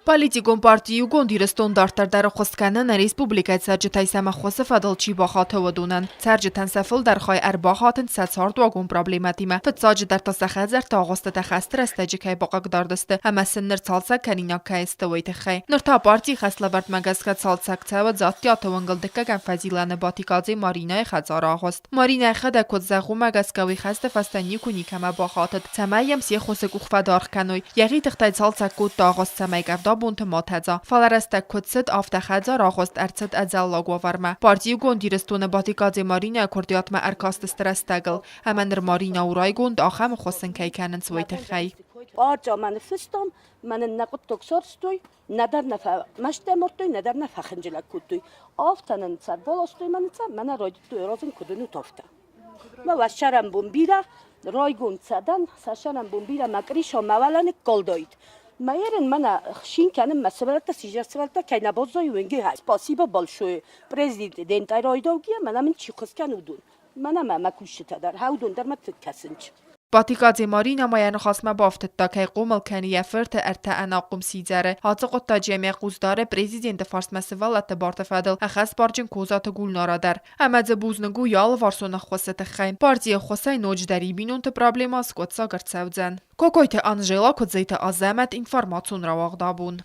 Политикон парти Иугонд Ирыстон дарддӕр дӕр ӕххуыс кӕны нӕ республикӕйы цӕрджытӕй сӕм ӕххуысы фӕдыл чи бахаты, уыдонӕн. Цӕрджытӕн сӕ фылдӕр хай ӕрбахатынц сӕ цардуагон проблемӕтимӕ, фыццаджыдӕр та сӕ хӕдзӕртты агъуыстытӕ хӕсты рӕстӕджы кӕй бахъыгдард сты ӕмӕ сын ныр цалцӕг кӕнинаг кӕй сты, уый тыххӕй. Ныр та партийы хӕслӕвӕрдмӕ гӕсгӕ цалцӕг цӕуы Дзаттиаты уынгыл дыккӕгӕм фӕзилӕны Батикадзе Маринӕйы хӕдзары агъуыст. Маринӕ йӕхӕдӕг куыд зӕгъы, уымӕ гӕсгӕ уый хӕсты фӕстӕ никуы никӕмӕ бахатыд, цӕмӕй йӕм се ххуысы къух фӕдаргъ кӕной. Йӕхи тыхтӕй цалцӕг кодта агъуыст, цӕмӕй къӕвда бонты ма тӕдза. Фӕлӕ рӕстӕг куыд цыд, афтӕ хӕдзар агъуыст ӕрцыд ӕдзӕллаг уавӕрмӕ. Партиигонд Ирыстоны Батикадзе Маринӕйы куырдиатмӕ ӕркастысты рӕстӕгыл. Ӕмӕ ныр Маринӕ у райгонд, ахӕм ӕххуыс ын кӕй кӕнынц, уый тыххӕй. Арджа ныффыстам, мӕнӕн нӕ хъуыддаг сарӕзтой, нӕдӕр нӕ фӕмӕстӕ мардтой, нӕдӕр нӕ фӕхынджылӕг кодтой. Афтӕ нын цӕр баластой мӕнӕ цӕ, мӕнӕ райдыдтой аразын, куыд ын уыд, афтӕ. Мӕ уӕ бон бирӕ, райгонд цӕдӕн, сӕ сӕрӕнбон бирӕ мӕ къриса мӕ уӕлӕ ныккалдаид. Мӕ ерын мӕнӕ хсин кӕнын мӕ сывӕллӕттӕ, сидзӕр сывӕллӕттӕ кӕй нӕ баззайы, уынгӕ. Спасибо большое президентӕй райдаугӕйӕ, мӕнӕ мын чи ххуыс кӕны, уыдон. Мӕнӕ мӕ мӕ кусджытӕ дӕр, уыдон дӕр мӕ тынг кӕсынц. Батикадзе Маринӕ ма йӕ ныхасмӕ бафтыдта, кӕй хъомыл кӕны йӕ фырты ӕртӕ ӕнахъом сидзӕры. Ацы хъуыддаджы йӕм йӕ хъус дары президенты фарсмӕ сывӕллӕтты барты фӕдыл ӕххӕстбарджын Козаты Гульнара дӕр. Ӕмӕ дзы бузныг у йӕ алыварсон ӕххуысы тыххӕй. Партийы ӕххуысӕй ноджыдӕр и бинонты проблемӕ скъуыддзаг ӕрцӕудзӕн. Кокойты Анжела, Куыдзойты Азӕмӕт, информацион рауагъд абон.